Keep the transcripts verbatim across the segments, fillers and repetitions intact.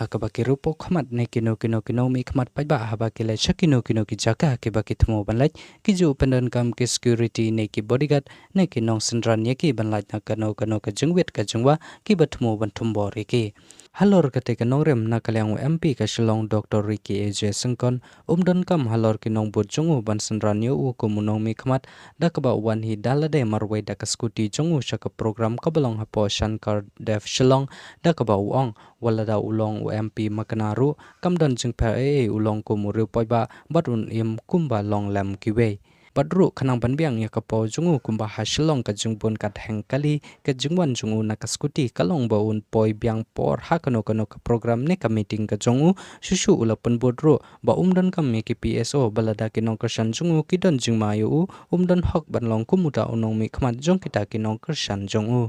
Kaba ki riewpawkhmat ne kino kino ki nongmihkhmat paidbah haba ki leit sha kino kino ki jaka kiba ki thmu ban leit, ki ju pyndonkam ki security ne ki bodyguard ne ki nongsynran ïa ki ban leit na kano kano ka jingwit ka jingwa kiba thmu ban thombor ïa ki. Halor kata ka nongrim na ka liang u M P ka Shillong Doctor Ricky A J Syngkon, um donkam halor ki nongbud jong u ban synran ïa u kum u nongmihkhmat, da kaba u wan hi da lade marwei da ka scooty jong u sha ka program kaba long hapoh Shankar Dev Shillong, da kaba u ong, wat lada u long u M P makna ruh, kam don jingpher ei ei u long kum u riewpaidbah, bad un im kumba long lem kiwei. Bad ruh khnang ban biang ïa ka paw jong u kumba ha Shillong ka jingbun ka dheng kali, ka jingwan jong u na ka scooty ka long ba un poi biang por ha kano kano ka program ne ka meeting ka jong u, shuh shuh u la pynbud ruh ba um donkam ïa ki P S O, ba lada ki nongkyrshan jong u ki don jingma ïa u, um don hok ban long kum uta u nongmihkhmat jong kita ki nongkyrshan jong u.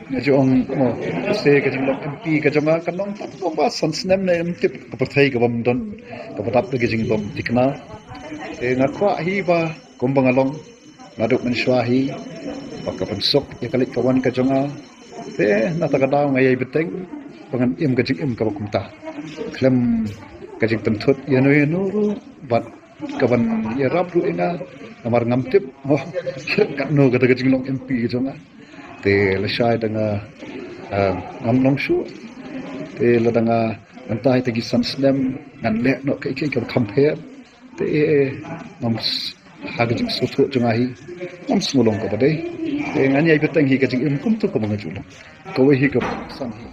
Nga ju ong, mo, se ka jinglong M P ka jong nga kan long tang ba san snem ne em tip ka pyrthei ka bym don, ka ba dap da ka jingbym thikna. Te nga kwah hi ba kumba nga long, nga duk mynshuwa hi ba ka pynsuk ïa ka leit ka wan ka jong nga. Te na kata ka daw nga ïai bteng ba ngan im ka jingim kaba kumta, khlem ka jingpynthut ïano ïano ruh bad ka ban ïarap ruh ïa nga, namar ngam tip, oh, katno kata ka jinglong M P ka jong nga. Te lashai da nga, ah, ngam long shuh. Te lada nga, mynta ïa kita ki san snem ngan leh noh kaei kaei kaba kham pher. Te, eh, ngam s-, ha ka jingsngewthuh jong nga hi, ngam sngewlong kaba dei. Te ngan ïai bteng hi ka jingim kumto kaba nga ju long. Kawei hi kaba san hi.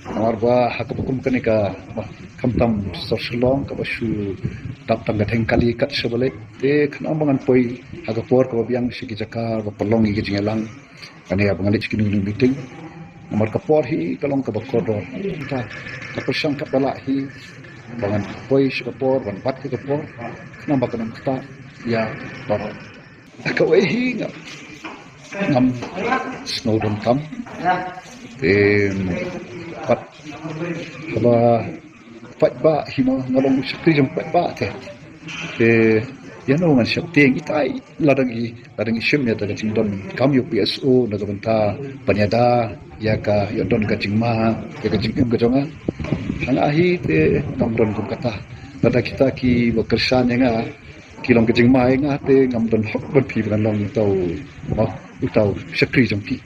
Namar ba ha kaba kum kane ka, bah, khamtam sor Shillong kaba shu dap tang ka dheng kali kat shaba leit. Te khnang ba ngan poi ha ka por kaba biang sha ki jaka ba pynlong ïa ki jingïalang. Kane ïa ba ngan leit sha kino kino meeting. Namar ka por hi ka long kaba kordor. Ka pyrshang katba lah hi ba ngan poi sha ka por, ban bat ïa ka por. Khnang ba kan ym ktah ïa baroh. Kawei hi nga, ngam sngew donkam. Em, pat haba paidbah hi mo, nga long u shakri jong paidbah te. Te ïano ngan sheptieng, itai lada ngi, lada ngi shim ïa kata ka jingdonkam ïa u P S O na ka bynta ban ïada ïa ka, ïa don ka jingma ïa ka jingim ka jong nga. Ha nga hi te ngam don kum kata. Lada kita kiba kyrshan ïa nga ki long ka jingma ïa nga te ngam don hok ban phi ban long uta u, mo, uta u shakri jong phi.